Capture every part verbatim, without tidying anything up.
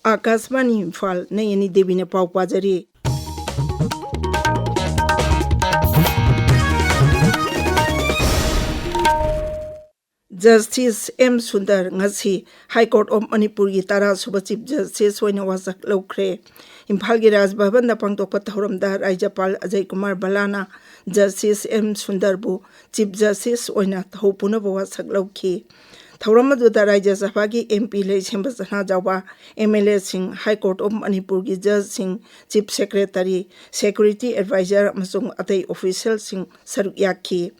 ꯑꯥꯀꯥꯁꯕꯥꯅꯤ ꯏꯝꯐꯥꯜ, ꯅꯌꯅꯤ ꯗꯦꯕꯤꯅ ꯄꯥꯎ ꯄꯥꯖꯔꯤ꯫ Justice M Sundar ꯉꯁꯤ ꯍꯥꯏ court of ꯃꯅꯤꯄꯨꯔꯒꯤ ꯇꯔꯥ ꯁꯨꯕ ꯆꯤꯐ ꯖꯁꯇꯤꯁ ꯑꯣꯏꯅ ꯋꯥꯁꯛ ꯂꯧꯈ꯭ꯔꯦ꯫ ꯏꯝꯐꯥꯜꯒꯤ ꯔꯥꯖ ꯚꯕꯟꯗ ꯄꯥꯡꯊꯣꯛꯄ ꯊꯧꯔꯝꯗ ꯔꯥꯖ꯭ꯌꯄꯥꯜ ꯑꯖꯌ ꯀꯨꯃꯥꯔ ꯚꯜꯂꯥꯅ ꯖꯁꯇꯤꯁ ꯑꯦꯝ ꯁꯨꯟꯗꯔꯕꯨ ꯆꯤꯐ ꯖꯁꯇꯤꯁ ꯑꯣꯏꯅ ꯊꯧ ꯄꯨꯅꯕ ꯋꯥꯁꯛ ꯂꯧꯈꯤ꯫ ꯊꯧꯔꯝ ꯑꯗꯨꯗ ꯔꯥꯖ꯭ꯌ ꯁꯚꯥꯒꯤ ꯑꯦꯝ ꯄꯤ ꯂꯩꯁꯦꯝꯕ ꯁꯅꯥꯖꯥꯎꯕ, ꯑꯦꯝ ꯑꯦꯜ ꯑꯦꯁꯤꯡ, ꯍꯥꯏ ꯀꯣꯔꯠ ꯑꯣꯐ ꯃꯅꯤꯄꯨꯔꯒꯤ ꯖꯖꯁꯤꯡ, ꯆꯤꯐ ꯁꯦꯀ꯭ꯔꯦꯇꯔꯤ, ꯁꯦꯀ꯭ꯌꯨꯔꯤꯇꯤ ꯑꯦꯗꯚꯥꯏꯖꯔ ꯑꯃꯁꯨꯡ ꯑꯇꯩ ꯑꯣꯐꯤꯁꯤꯌꯦꯜꯁꯤꯡ ꯁꯔꯨꯛ ꯌꯥꯈꯤ꯫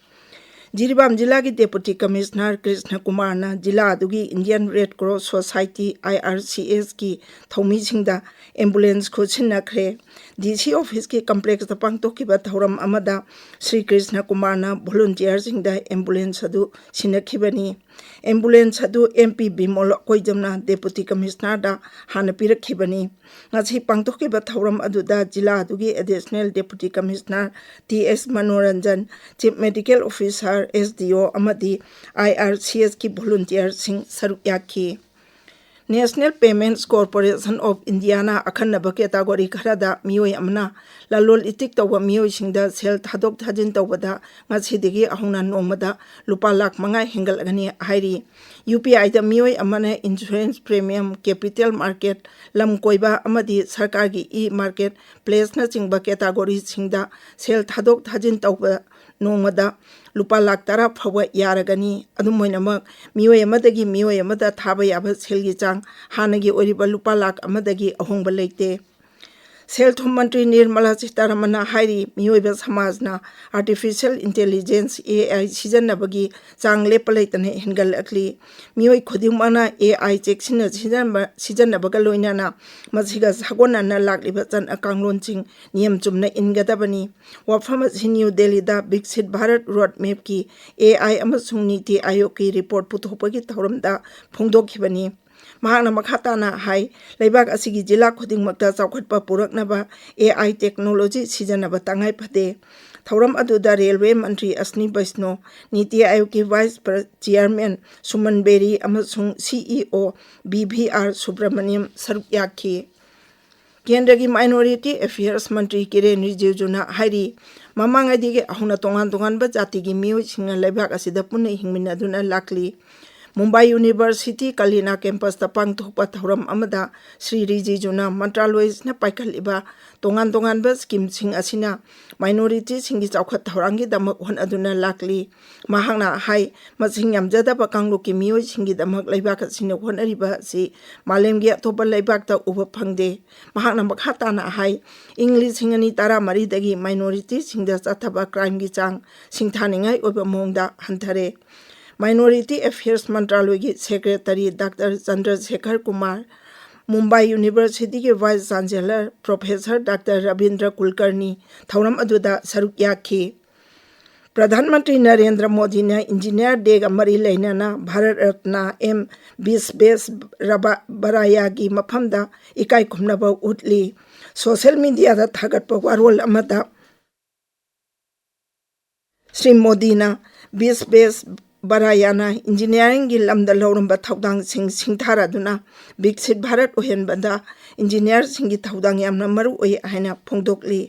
ꯖꯤꯔꯤꯕꯥꯝ ꯖꯤꯂꯥꯒꯤ ꯗꯦꯄꯨꯇꯤ ꯀꯃꯤꯁꯅꯔ ꯀ꯭ꯔꯤꯁꯅ ꯀꯨꯃꯥꯔꯅ ꯖꯤꯂꯥ ꯑꯗꯨꯒꯤ ꯏꯟꯗꯤꯌꯟ ꯔꯦꯗ ꯀ꯭ꯔꯣꯁ ꯁꯣꯁꯥꯏꯇꯤ, ꯑꯥꯏ ꯑꯥꯔ ꯁꯤ ꯑꯦꯁꯀꯤ ꯊꯧꯃꯤꯁꯤꯡꯗ ꯑꯦꯝꯕꯨꯂꯦꯟꯁ ꯈꯨꯠꯁꯤꯟꯅꯈ꯭ꯔꯦ꯫ ꯗꯤ ꯁꯤ ꯑꯣꯐꯤꯁꯀꯤ ꯀꯝꯄ꯭ꯂꯦꯛꯁꯇ ꯄꯥꯡꯊꯣꯛꯈꯤꯕ ꯊꯧꯔꯝ ꯑꯃꯗ ꯁ꯭ꯔꯤ ꯀ꯭ꯔꯤꯁꯅ ꯀꯨꯃꯥꯔꯅ ꯚꯣꯂꯨꯟꯇꯤꯌꯔꯁꯤꯡꯗ ꯑꯦꯝꯕꯨꯂꯦꯟꯁ ꯑꯗꯨ ꯁꯤꯟꯅꯈꯤꯕꯅꯤ꯫ ꯑꯦꯝꯕꯨꯂꯦꯟꯁ ꯑꯗꯨ ꯑꯦꯝ ꯄꯤ ꯕꯤꯃꯣꯜ ꯀꯣꯏꯖꯝꯅ ꯗꯦꯄꯨꯇꯤ ꯀꯃꯤꯁꯅꯔꯗ ꯍꯥꯟꯅ ꯄꯤꯔꯛꯈꯤꯕꯅꯤ꯫ ꯉꯁꯤ ꯄꯥꯡꯊꯣꯛꯈꯤꯕ ꯊꯧꯔꯝ ꯑꯗꯨꯗ ꯖꯤꯂꯥ ꯑꯗꯨꯒꯤ additional deputy commissioner T S Manoranjan, chief medical officer, S D O ꯑꯃꯗꯤ ꯑꯥꯏ ꯑꯥꯔ ꯁꯤ ꯑꯦꯁꯀꯤ ꯚꯣꯂꯨꯟꯇꯤꯌꯔꯁꯤꯡ ꯁꯔꯨꯛ ꯌꯥꯈꯤ꯫ National Payments Corporation of Indiaꯅ ꯑꯈꯟꯅꯕ ꯀꯦꯇꯥꯒꯣꯔꯤ ꯈꯔꯗ ꯃꯤꯑꯣꯏ ꯑꯃꯅ ꯂꯂꯣꯟ ꯏꯇꯤꯛ ꯇꯧꯕ ꯃꯤꯑꯣꯏꯁꯤꯡꯗ ꯁꯦꯜ ꯊꯥꯗꯣꯛ ꯊꯥꯖꯤꯟ ꯇꯧꯕꯗ ꯉꯁꯤꯗꯒꯤ ꯍꯧꯅ ꯅꯣꯡꯃꯗ ꯂꯨꯄꯥ ꯂꯥꯈ ꯃꯉꯥ ꯍꯦꯟꯒꯠꯂꯒꯅꯤ ꯍꯥꯏꯔꯤ꯫ ꯌꯨ ꯄꯤ ꯑꯥꯏꯗ ꯃꯤꯑꯣꯏ ꯑꯃꯅ insurance premium, capital market, ꯂꯝ ꯀꯣꯏꯕ ꯑꯃꯗꯤ ꯁꯔꯀꯥꯔꯒꯤ e-market placeꯅꯆꯤꯡꯕ ꯀꯦꯇꯥꯒꯣꯔꯤꯁꯤꯡꯗ ꯁꯦꯜ ꯊꯥꯗꯣꯛ ꯊꯥꯖꯤꯟ ꯇꯧꯕ ꯅꯣꯡꯃꯗ ꯂꯨꯄꯥ ꯂꯥꯈ ꯇꯔꯥ ꯐꯥꯎꯕ ꯌꯥꯔꯒꯅꯤ꯫ ꯑꯗꯨꯝ ꯑꯣꯏꯅꯃꯛ, ꯃꯤꯑꯣꯏ ꯑꯃꯗꯒꯤ ꯃꯤꯑꯣꯏ ꯑꯃꯗ ꯊꯥꯕ ꯌꯥꯕ ꯁꯦꯜꯒꯤ ꯆꯥꯡ ꯍꯥꯟꯅꯒꯤ ꯑꯣꯏꯔꯤꯕ ꯂꯨꯄꯥ ꯂꯥꯈ ꯑꯃꯗꯒꯤ ꯑꯍꯣꯡꯕ ꯂꯩꯇꯦ꯫ ꯁꯦꯜ ꯊꯨꯝ ꯃꯟꯇ꯭ꯔꯤ ꯅꯤꯔꯃꯂꯥ ꯁꯤꯇꯥꯔꯥꯃꯟꯅ ꯍꯥꯏꯔꯤ, ꯃꯤꯑꯣꯏꯕ ꯁꯃꯥꯖꯅ artificial intelligence, ꯑꯦ ꯑꯥꯏ, ꯁꯤꯖꯤꯟꯅꯕꯒꯤ ꯆꯥꯡ ꯂꯦꯞꯄ ꯂꯩꯇꯅ ꯍꯦꯟꯒꯠꯂꯛꯂꯤ꯫ ꯃꯤꯑꯣꯏ ꯈꯨꯗꯤꯡꯃꯛꯅ ꯑꯦ ꯑꯥꯏ ꯆꯦꯛꯁꯤꯟꯅ ꯁꯤꯖꯤꯟꯅꯕ-, ꯁꯤꯖꯤꯟꯅꯕꯒ ꯂꯣꯏꯅꯅ ꯃꯁꯤꯒ ꯁꯥꯒꯣꯟꯅꯅ ꯂꯥꯛꯂꯤꯕ ꯆꯠꯅ ꯀꯥꯡꯂꯣꯟꯁꯤꯡ ꯅꯤꯌꯝ ꯆꯨꯝꯅ ꯏꯟꯒꯗꯕꯅꯤ꯫ ꯋꯥꯐꯝ ꯑꯁꯤ ꯅ꯭ꯌꯨ ꯗꯦꯜꯂꯤꯗ ꯕꯤꯛꯁꯤꯠ ꯚꯥꯔꯠ ꯔꯣꯗ ꯃꯦꯞꯀꯤ ꯑꯦ ꯑꯥꯏ ꯑꯃꯁꯨꯡ ꯅꯤꯇꯤ ꯑꯥꯌꯣꯒꯀꯤ ꯔꯤꯄꯣꯔꯠ ꯄꯨꯊꯣꯛꯄꯒꯤ ꯊꯧꯔꯝꯗ ꯐꯣꯡꯗꯣꯛꯈꯤꯕꯅꯤ꯫ ꯃꯍꯥꯛꯅ ꯃꯈꯥ ꯇꯥꯅ ꯍꯥꯏ, ꯂꯩꯕꯥꯛ ꯑꯁꯤꯒꯤ ꯖꯤꯂꯥ ꯈꯨꯗꯤꯡꯃꯛꯇ ꯆꯥꯎꯈꯠꯄ ꯄꯨꯔꯛꯅꯕ ꯑꯦ ꯑꯥꯏ ꯇꯦꯛꯅꯣꯂꯣꯖꯤ ꯁꯤꯖꯤꯟꯅꯕ ꯇꯉꯥꯏ ꯐꯗꯦ꯫ ꯊꯧꯔꯝ ꯑꯗꯨꯗ ꯔꯦꯜꯋꯦ ꯃꯟꯇ꯭ꯔꯤ ꯑꯁꯅꯤ ꯕꯩꯁꯅꯣ, ꯅꯤꯇꯤ ꯑꯥꯌꯣꯒꯀꯤ ꯚꯥꯏꯁ ꯄ꯭ꯔ-, ꯆꯤꯌꯥꯔꯃꯦꯟ ꯁꯨꯃꯟ ꯕꯦꯔꯤ ꯑꯃꯁꯨꯡ ꯁꯤ ꯏ ꯑꯣ ꯕꯤ ꯚꯤ ꯑꯥꯔ ꯁꯨꯕ꯭ꯔꯃꯅꯤꯌꯝ ꯁꯔꯨꯛ ꯌꯥꯈꯤ꯫ ꯀꯦꯟꯗ꯭ꯔꯒꯤ ꯃꯥꯏꯅꯣꯔꯤꯇꯤ ꯑꯦꯐꯤꯌꯔꯁ ꯃꯟꯇ꯭ꯔꯤ ꯀꯤꯔꯦꯟ ꯔꯤꯖꯤꯖꯨꯅ ꯍꯥꯏꯔꯤ, ꯃꯃꯥꯡꯉꯩꯗꯒꯤ ꯍꯧꯅ ꯇꯣꯉꯥꯟ ꯇꯣꯉꯥꯟꯕ ꯖꯥꯇꯤꯒꯤ ꯃꯤꯑꯣꯏꯁꯤꯡꯅ ꯂꯩꯕꯥꯛ ꯑꯁꯤꯗ ꯄꯨꯟꯅ ꯍꯤꯡꯃꯤꯟꯅꯗꯨꯅ ꯂꯥꯛꯂꯤ꯫ ꯃꯨꯝꯕꯥꯏ ꯌꯨꯅꯤꯚꯔꯁꯤꯇꯤ ꯀꯂꯤꯅꯥ ꯀꯦꯝꯄꯁꯇ ꯄꯥꯡꯊꯣꯛꯄ ꯊꯧꯔꯝ ꯑꯃꯗ ꯁ꯭ꯔꯤ ꯔꯤꯖꯤꯖꯨꯅ ꯃꯟꯇ꯭ꯔꯥꯂꯣꯏꯁꯤꯅ ꯄꯥꯏꯈꯠꯂꯤꯕ ꯇꯣꯉꯥꯟ ꯇꯣꯉꯥꯟꯕ ꯁ꯭ꯀꯤꯝꯁꯤꯡ ꯑꯁꯤꯅ ꯃꯥꯏꯅꯣꯔꯤꯇꯤꯁꯤꯡꯒꯤ ꯆꯥꯎꯈꯠ ꯊꯧꯔꯥꯡꯒꯤꯗꯃꯛ ꯍꯣꯠꯅꯗꯨꯅ ꯂꯥꯛꯂꯤ꯫ ꯃꯍꯥꯛꯅ ꯍꯥꯏ, ꯃꯁꯤꯡ ꯌꯥꯝꯖꯗꯕ ꯀꯥꯡꯂꯨꯞꯀꯤ ꯃꯤꯑꯣꯏꯁꯤꯡꯒꯤꯗꯃꯛ ꯂꯩꯕꯥꯛ ꯑꯁꯤꯅ ꯍꯣꯠꯅꯔꯤꯕ ꯑꯁꯤ ꯃꯥꯂꯦꯝꯒꯤ ꯑꯇꯣꯞꯄ ꯂꯩꯕꯥꯛꯇ ꯎꯕ ꯐꯪꯗꯦ꯫ ꯃꯍꯥꯛꯅ ꯃꯈꯥ ꯇꯥꯅ ꯍꯥꯏ, ꯏꯪ ꯂꯤꯁꯤꯡ ꯑꯅꯤ ꯇꯔꯥꯃꯔꯤꯗꯒꯤ ꯃꯥꯏꯅꯣꯔꯤꯇꯤꯁꯤꯡꯗ ꯆꯠꯊꯕ ꯀ꯭ꯔꯥꯏꯝꯒꯤ ꯆꯥꯡ ꯁꯤꯡꯊꯥꯅꯤꯡꯉꯥꯏ ꯑꯣꯏꯕ ꯃꯑꯣꯡꯗ ꯍꯟꯊꯔꯦ꯫ ꯃꯥꯏꯅꯣꯔꯤꯇꯤ ꯑꯦꯐꯤꯌꯔꯁ ꯃꯟꯇ꯭ꯔꯥꯂꯣꯏꯒꯤ ꯁꯦꯀ꯭ꯔꯦꯇꯔꯤ ꯗꯥꯛꯇꯔ ꯆꯟꯗ꯭ꯔꯁꯦꯈꯔ ꯀꯨꯃꯥꯔ, ꯃꯨꯝꯕꯥꯏ ꯌꯨꯅꯤꯚꯔꯁꯤꯇꯤꯒꯤ vice chancellor professor doctor Rabindra ꯀꯨꯜꯀꯔꯅꯤ ꯊꯧꯔꯝ ꯑꯗꯨꯗ ꯁꯔꯨꯛ ꯌꯥꯈꯤ꯫ ꯄ꯭ꯔꯙꯥꯟ ꯃꯟꯇ꯭ꯔꯤ ꯅꯔꯦꯟꯗ꯭ꯔ ꯃꯣꯗꯤꯅ ꯏꯟꯖꯤꯅꯤꯌꯥꯔ ꯗꯦꯒ ꯃꯔꯤ ꯂꯩꯅꯅ ꯚꯥꯔꯠ ꯔꯠꯅ ꯑꯦꯝ ꯕꯤꯁꯕꯦꯁ ꯔꯕꯥ-, ꯕꯔꯥꯌꯥꯒꯤ ꯃꯐꯝꯗ ꯏꯀꯥꯏ ꯈꯨꯝꯅꯕ ꯎꯠꯂꯤ꯫ ꯁꯣꯁꯤꯌꯦꯜ ꯃꯤꯗꯤꯌꯥꯗ ꯊꯥꯒꯠꯄ ꯋꯥꯔꯣꯜ ꯑꯃꯗ ꯁ꯭ꯔꯤ ꯃꯣꯗꯤꯅ ꯕꯤꯁꯕꯦꯁ ꯕꯔꯥꯌꯥꯅ ꯏꯟꯖꯤꯅꯤꯌꯥꯔꯤꯡꯒꯤ ꯂꯝꯗ ꯂꯧꯔꯝꯕ ꯊꯧꯗꯥꯡꯁꯤꯡ ꯁꯤꯡꯊꯥꯔꯗꯨꯅ ꯕꯤꯛꯁꯤꯠ ꯚꯥꯔꯠ ꯑꯣꯏꯍꯟꯕꯗ ꯏꯟꯖꯤꯅꯤꯌꯥꯔꯁꯤꯡꯒꯤ ꯊꯧꯗꯥꯡ ꯌꯥꯝꯅ ꯃꯔꯨ ꯑꯣꯏ ꯍꯥꯏꯅ ꯐꯣꯡꯗꯣꯛꯂꯤ꯫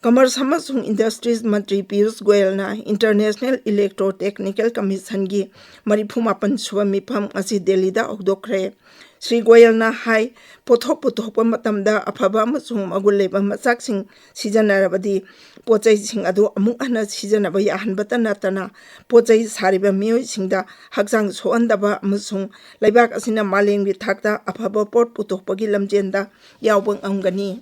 ꯀꯃꯔꯁ ꯑꯃꯁꯨꯡ ꯏꯟꯗꯁꯇ꯭ꯔꯤꯁ ꯃꯟꯇ꯭ꯔꯤ ꯄꯤꯌꯨꯁ ꯒꯣꯌꯜꯅ ꯏꯟꯇꯔꯅꯦꯁꯅꯦꯜ ꯏꯂꯦꯛꯇ꯭ꯔꯣ ꯇꯦꯛꯅꯤꯀꯦꯜ ꯀꯃꯤꯁꯟꯒꯤ ꯃꯔꯤꯐꯨ ꯃꯥꯄꯟ ꯁꯨꯕ ꯃꯤꯐꯝ ꯉꯁꯤ ꯗꯦꯜꯂꯤꯗ ꯍꯧꯗꯣꯛꯈ꯭ꯔꯦ꯫ ꯁ꯭ꯔꯤ ꯒꯣꯌꯜꯅ ꯍꯥꯏ, ꯄꯣꯠꯊꯣꯛ ꯄꯨꯊꯣꯛꯄ ꯃꯇꯝꯗ ꯑꯐꯕ ꯑꯃꯁꯨꯡ ꯃꯒꯨꯟ ꯂꯩꯕ ꯃꯆꯥꯛꯁꯤꯡ ꯁꯤꯖꯤꯟꯅꯔꯕꯗꯤ ꯄꯣꯠ ꯆꯩꯁꯤꯡ ꯑꯗꯨ ꯑꯃꯨꯛ ꯍꯟꯅ ꯁꯤꯖꯤꯟꯅꯕ ꯌꯥꯍꯟꯕꯇ ꯅꯠꯇꯅ ꯄꯣꯠ ꯆꯩ ꯁꯥꯔꯤꯕ ꯃꯤꯑꯣꯏꯁꯤꯡꯗ ꯍꯛꯆꯥꯡ ꯁꯣꯛꯍꯟꯗꯕ ꯑꯃꯁꯨꯡ ꯂꯩꯕꯥꯛ ꯑꯁꯤꯅ ꯃꯥꯂꯦꯝꯒꯤ ꯊꯥꯛꯇ ꯑꯐꯕ ꯄꯣꯠ ꯄꯨꯊꯣꯛꯄꯒꯤ ꯂꯝꯖꯦꯟꯗ ꯌꯥꯎꯕ ꯉꯝꯒꯅꯤ꯫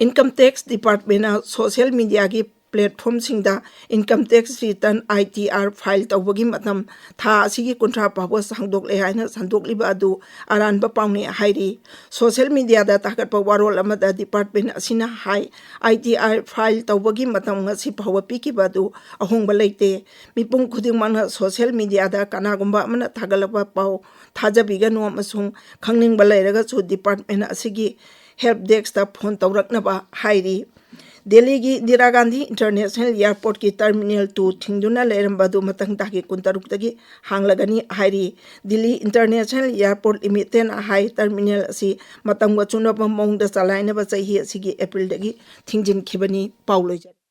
ꯏꯟꯀꯝ ꯇꯦꯛꯁ ꯗꯤꯄꯥꯔꯠꯃꯦꯟꯅ ꯁꯣꯁꯤꯌꯦꯜ ꯃꯤꯗꯤꯌꯥꯒꯤ platformꯁꯤꯡꯗ income tax return, I T R, file ꯇꯧꯕꯒꯤ ꯃꯇꯝ ꯊꯥ ꯑꯁꯤꯒꯤ ꯀꯨꯟꯊ꯭ꯔꯥ ꯐꯥꯎꯕ ꯁꯥꯡꯗꯣꯛꯂꯦ ꯍꯥꯏꯅ ꯁꯟꯗꯣꯛꯂꯤꯕ ꯑꯗꯨ ꯑꯔꯥꯟꯕ ꯄꯥꯎꯅꯤ ꯍꯥꯏꯔꯤ꯫ Social mediaꯗ ꯊꯥꯒꯠꯄ ꯋꯥꯔꯣꯜ ꯑꯃꯗ department ꯑꯁꯤꯅ ꯍꯥꯏ, I T R file ꯇꯧꯕꯒꯤ ꯃꯇꯝ ꯉꯁꯤ ꯐꯥꯎꯕ ꯄꯤꯈꯤꯕ ꯑꯗꯨ ꯑꯍꯣꯡꯕ ꯂꯩꯇꯦ꯫ ꯃꯤꯄꯨꯝ ꯈꯨꯗꯤꯡꯃꯛꯅ social mediaꯗ ꯀꯅꯥꯒꯨꯝꯕ ꯑꯃꯅ ꯊꯥꯒꯠꯂꯛꯄ ꯄꯥꯎ ꯊꯥꯖꯕꯤꯒꯅꯨ ꯑꯃꯁꯨꯡ ꯈꯪꯅꯤꯡꯕ ꯂꯩꯔꯒꯁꯨ department ꯑꯁꯤꯒꯤ help deskꯇ phone ꯇꯧꯔꯛꯅꯕ ꯍꯥꯏꯔꯤ꯫ ꯗꯦꯜꯂꯤꯒꯤ Indira Gandhi International Airportꯀꯤ Terminal two ꯊꯤꯡꯗꯨꯅ ꯂꯩꯔꯝꯕ ꯑꯗꯨ ꯃꯊꯪ ꯊꯥꯒꯤ ꯀꯨꯟꯇꯔꯨꯛꯇꯒꯤ ꯍꯥꯡꯂꯒꯅꯤ ꯍꯥꯏꯔꯤ꯫ Delhi International Airport Limitedꯅ ꯍꯥꯏ, terminal ꯑꯁꯤ ꯃꯇꯝꯒ ꯆꯨꯅꯕ ꯃꯑꯣꯡꯗ ꯆꯂꯥꯏꯅꯕ ꯆꯍꯤ ꯑꯁꯤꯒꯤ Aprilꯗꯒꯤ ꯊꯤꯡꯖꯤꯟꯈꯤꯕꯅꯤ꯫ ꯄꯥꯎ ꯂꯣꯏꯖꯔꯦ꯫